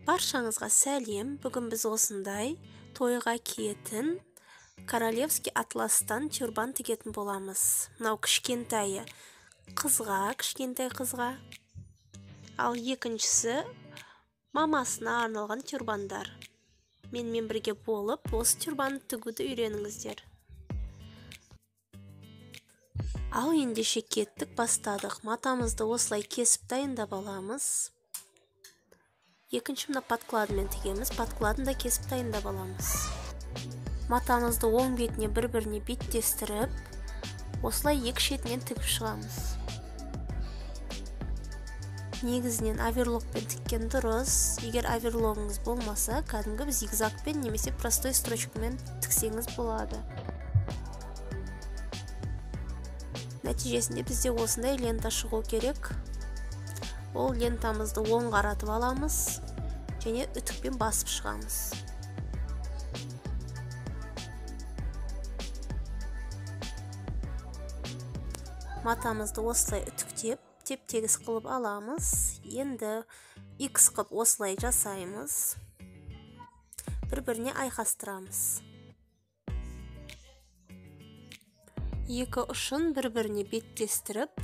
Баршаңызға сәлем. Бүгін біз осындай тойға киетін королевский атластан тюрбан тігетін боламыз. Мынау кішкентайы қызға, кішкентай қызға. Ал екіншісі мамасына арналған тюрбандар. Менімен бірге болып, осы тюрбанды тігуді үйреніңіздер. Ал ендеше кеттік, бастадық. Матамызды осылай кесіп дайындап аламыз. Екінші мына подкладымен тігеміз. Подкладын да кесіп дайындап аламыз. Матамызды оң бетіне бір-біріне беттестіріп, осылай екі шетінен тігіп шығамыз. Негізінен оверлокпен тіккен дұрыс. Егер оверлогыңыз болмаса, кәдімгі зигзагпен немесе простой строчкамен тіксеңіз болады. Нәтижесінде бізде осындай лента шығу керек. Ол лентамызды оң қаратып аламыз және үтікпен басып шығамыз. Матамызды осылай үтіктеп, теп-тегіс қылып аламыз. Енді X қылып осылай жасаймыз. Бір-біріне айқастырамыз. Екі ұшын бір-біріне беттестіріп,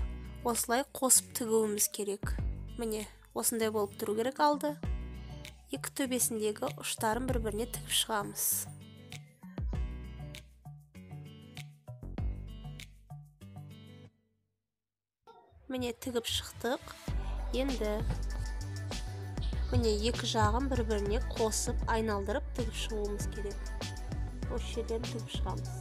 осылай қосып тігуіміз керек. Міне, осындай болып тұру керек алды. Екі төбесіндегі ұштарын бір-біріне тігіп шығамыз. Міне, тігіп шықтық. Енді міне екі жағын бір-біріне қосып айналдырып тігіп шығуымыз керек. Осы жерден тігіп шығамыз.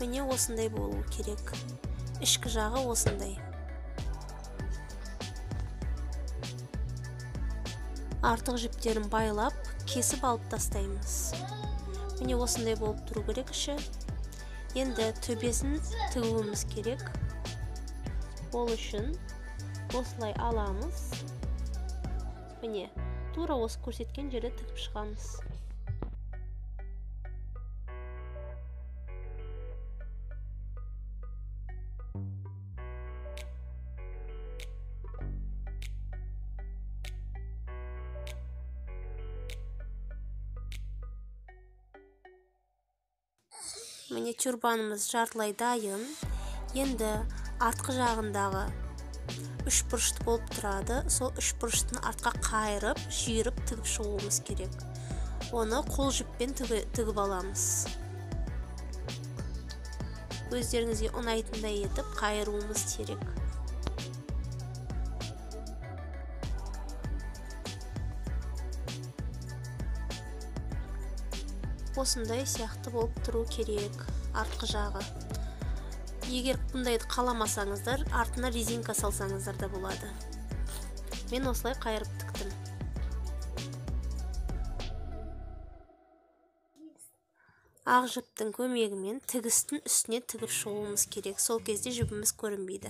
Міне осындай болу керек. Ішкі жағы осындай. Артық жіптерін байлап, кесіп алып тастаймыз. Міне осындай болып тұру керек іші. Енді төбесін тігуіміз керек. Ол үшін осылай аламыз. Міне, тура осы көрсеткен жерде тігіп шығамыз. Міне тюрбанымыз жартылай дайын. Енді артқы жағындағы үш бұрышты болып тұрады. Сол үш бұрыштың артқа қайырып, жиырып тігіп шығуымыз керек. Оны қол жіппен тігіп аламыз. Өздеріңізге ұнайтындай етіп қайыруымыз керек. Осындай сияқты болып тұру керек артқы жағы. Егер бұндайды қаламасаңыздар, артына резинка салсаңыздар да болады. Мен осылай қайырып тіктім. Ақ жіптің көмегімен тігістің үстіне тігіп шығуымыз керек. Сол кезде жібіміз көрінбейді.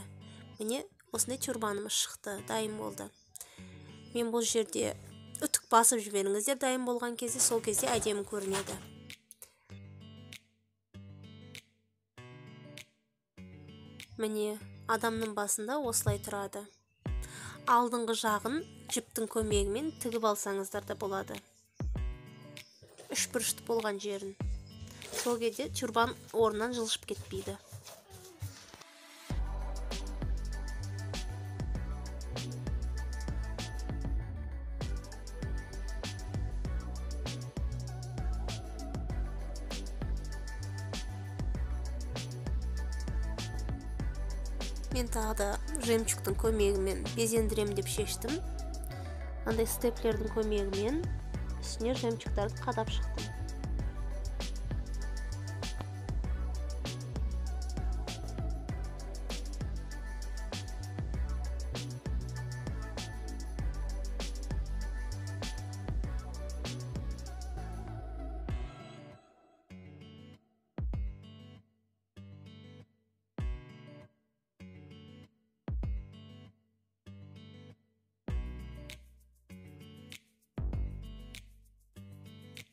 Міне осындай тюрбанымыз шықты, дайын болды. Мен бұл жерде үтік басып жіберіңіздер дайын болған кезде, сол кезде әдемі көрінеді. Міне, адамның басында осылай тұрады. Алдыңғы жағын жіптің көмегімен тігіп алсаңыздар да болады. Үш бұрышты болған жерін. Сол кезде тюрбан орнынан жылжып кетпейді. Мен тағы да жемчугтың көмегімен безендірем деп шештім. Мынандай степлердің көмегімен үстіне жемчугтарды қадап шықтым.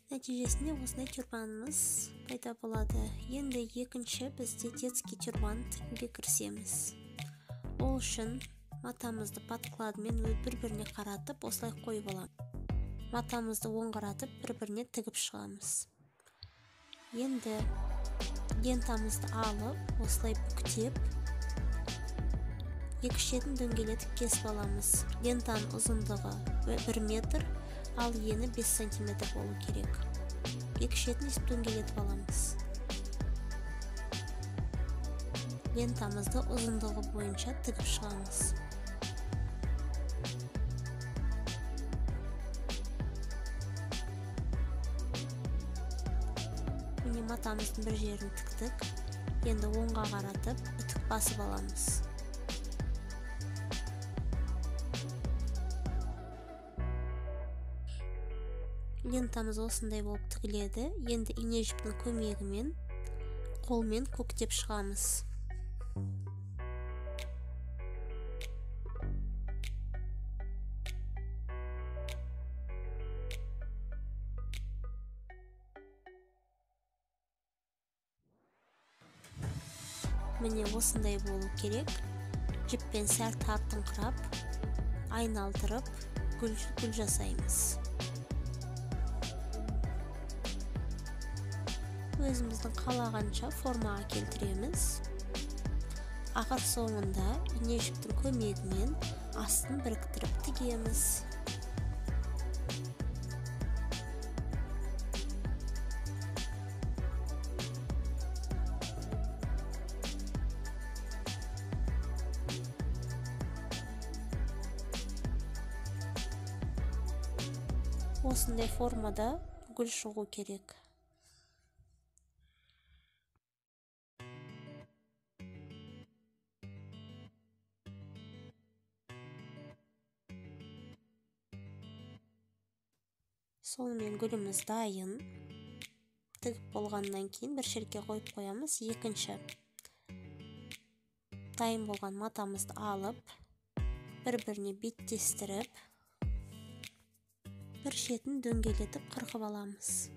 Нәтижесінде осындай тюрбанымыз Пайда болады. Енді екінші бізде детский тюрбан тігуге кірісеміз. Ол үшін матамызды подкладымен бір-біріне қаратып, осылай қойып аламыз. Матамызды оң қаратып, бір-біріне тігіп шығамыз. Енді лентамызды алып, осылай бүктеп, екі шетін дөңгелетіп кесіп аламыз. Лентаның ұзындығы 1 метр, ал ені 5 сантиметр болу керек. Екі шетін өстіп дөңгелетіп аламыз. Лентамызды ұзындығы бойынша тігіп шығамыз. Міне матамыздың бір жерін тіктік. Енді оңға қаратып, үтік басып аламыз. Лентамыз осындай болып тігіледі. Енді ине жіптің көмегімен қолмен көктеп шығамыз. Міне осындай болу керек. Жіппен сәл тартыңқырап, айналдырып гүл жасаймыз. Өзіміздің қалағанша формаға келтіреміз. Ақыр соңында ине жіптің көмегімен астын біріктіріп тігеміз. Осындай формада гүл шығу керек. Сонымен гүліміз дайын. Тігіп болғаннан кейін бір жерге қойып қоямыз. Екінші дайын болған матамызды алып, бір-біріне беттестіріп, бір шетін дөңгелетіп қырқып аламыз.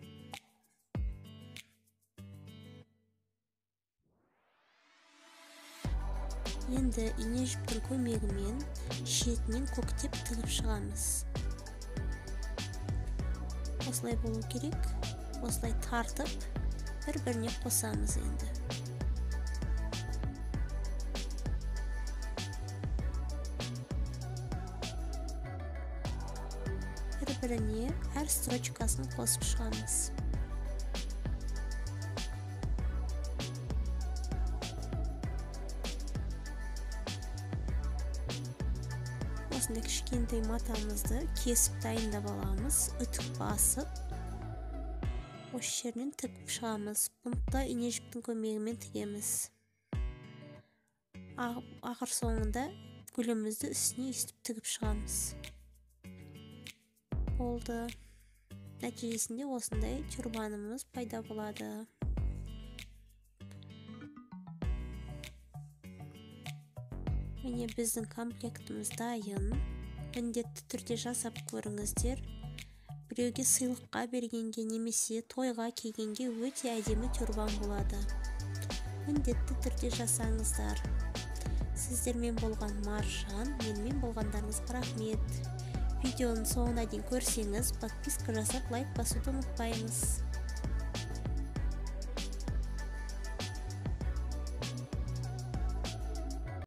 Енді ине жіптің көмегімен шетінен көктеп тігіп шығамыз. Осылай болу керек. Осылай тартып, бір-біріне қосамыз енді. Бір-біріне әр строчкасын қосып шығамыз. Осындай кішкентай матамызды кесіп дайындап аламыз. Үтік басып, осы жерінен тігіп шығамыз. Бұны да ине жіптің көмегімен тігеміз. Ақыр соңында гүлімізді үстіне өстіп тігіп шығамыз. Болды. Нәтижесінде осындай тюрбанымыз пайда болады. Міне біздің комплектіміз дайын. Міндетті түрде жасап көріңіздер. Біреуге сыйлыққа бергенге немесе тойға кигенге өте әдемі тюрбан болады. Міндетті түрде жасаңыздар. Сіздермен болған Маржан, менімен болғандарыңызға рахмет. Видеоның соңына дейін көрсеңіз, подписка жасап, лайк басуды ұмытпаймыз.